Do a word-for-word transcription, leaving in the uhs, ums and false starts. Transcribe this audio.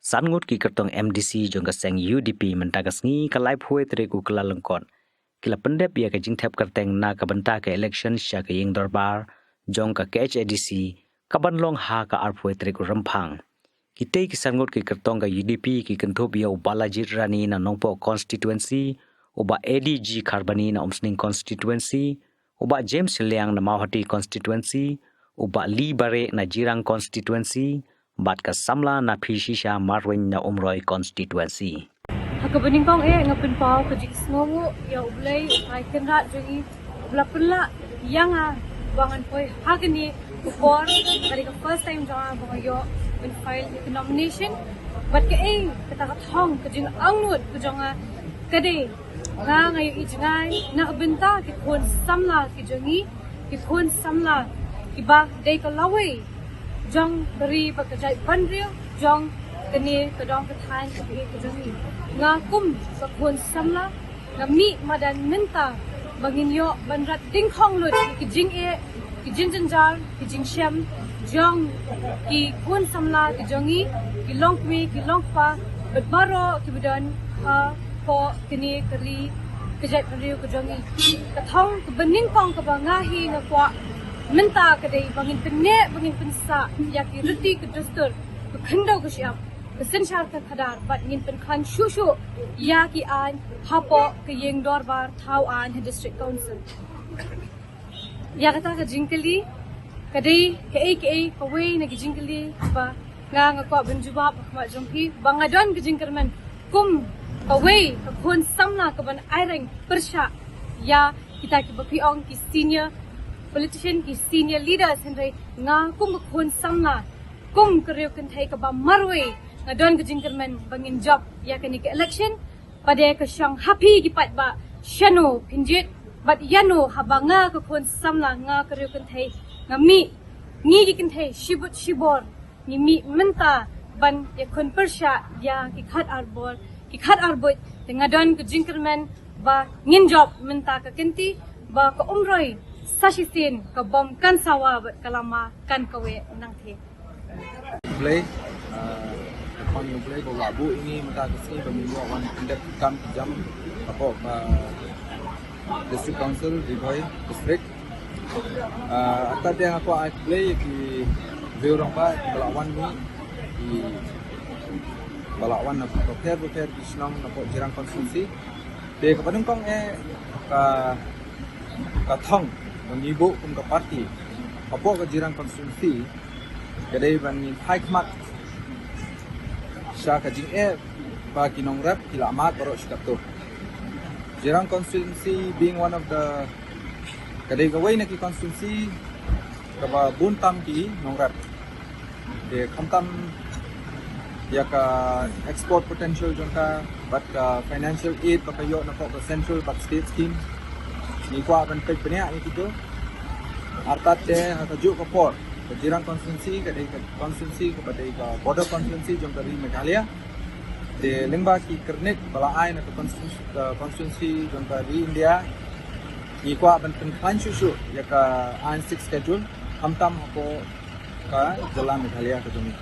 San ngut ki kyrtong M D C jong ka seng U D P mynta ka sngi ka laiphew tarik u Kyllalyngkot ki la pyndep ïa ka jingthep kyrteng na ka bynta ka election sha ka ïing dorbar jong ka K H A D C kaban long ha ka arphew tarik u Rymphang. Kitei ki san ngut ki kyrtong ka U D P ki kynthup ïa u Balajied Rani na Nongpoh constituency, u Bah A D G Kharbani na Umsning constituency, u Bah James Liang na Mawhati constituency, u Bah Lee Bareh na Jirang constituency, bad ka samla na Phishisha Marweiñ na Umroi constituency. Ha kaba nyngkong eh nga pynpaw ka jingsngewnguh ïa U Blei, U Trai Kynrad jong ngi, uba la pynlah ïa nga ba ngan poi ha kane ka por, ka dei ka first time jong nga ba nga ïoh ban file ïa ka nomination. Bad kaei kata ka thong, ka jingangnud ka jong nga ka dei, nga nga ïohi jngai na ka bynta ki khun samla ki jong ngi, ki khun samla kiba dei ka lawei jong ka ri bad ka jaitbynriew jong kane ka dong ka thaiñ kaba ïeit ka jong ngi. Nga kum ka khun samla nga mih madan mynta ba ngin ïoh ban rat dyngkhong lut ïa ki jingeh, ki jingjynjar, ki jingshem jong ki khun samla ki jong ngi, ki longkmie ki longkpa bad baroh kiba don hapoh kane ka ri, ka jaitbynriew ka jong ngi. Ka thong kaba nyngkong kaba nga hi nga kwah mynta ka dei ba ngin pynneh, ba ngin pynsah ïa ki riti ki dustur, ka khyndew ka shyiap, ka synshar ka khadar, bad ngin pynkhlaiñ shuh shuh ïa ki aiñ hapoh ka ïing dorbar thaw aiñ ha District Council. Ïa kata ka jingkylli ka dei kaei kaei, kawei na ki jingkylli ba nga nga kwah ban jubab ha khmat jong phi, ba nga don ka jingkyrmen kum kawei ka khun samla kaban aireng pyrshah ïa kita kiba phi ong ki senior politician, ki senior leaders, hynrei nga kum ka khun samla, kum ka riew kynthei kaba marwei, nga don ka jingkyrmen ba ngin jop ïa kane ka election. Pat de ka shong ha phi ki paidbah, shano phin jied bad ïano, haba nga ka khun samla, nga ka riew kynthei, nga mih, ngi ki kynthei shibut shibor ngi mih mynta ban ïakhun pyrshah ïa ki khat ar bor, ki khat ar buit. Te nga don ka jingkyrmen ba ngin jop mynta ka kynti, ba ka Umroi sa shisien, ka bom kan sawa bad ka lama kan kaweh nangtei. Blei, ah, ka khon U Blei ba u la buh ïa ngi mynta ka sngi ba ngin ïoh wan pyndep kam jam hapoh ka District Council Ri Bhoi District. Ah, artat te nga kwah ai khublei ïa ki riew rangbah kiba la wan mih, kiba la wan na bapher bapher ki shnong napoh Jirang constituency. Te kaba nyngkong eh ka, ka thong ba ngi buh kum ka party hapoh ka Jirang constituency ka dei ban ngin phai khmat sha ka jingeh ba ki nongrep ki la mad baroh shi katto. Jirang constituency being one of the, ka dei kawei na ki constituency kaba bun tam ki nongrep. Te khamtam ïa ka export potential jong ka bad ka financial aid ba ka ïoh napoh ka central bad state scheme, ngi kwah ban peit bniah ïa kito. Artat te ha kajuh ka por ka Jirang constituency ka dei ka constituency kaba dei ka border constituency jong ka ri Meghalaya. Te lyngba ki kyrnik ba la ai na ka constituency, ka constituency jong ka ri India, ngi kwah ban pynkhlaiñ shuh shuh ïa ka aiñ Sixth Schedule khamtam hapoh ka jylla Meghalaya ka jong ngi.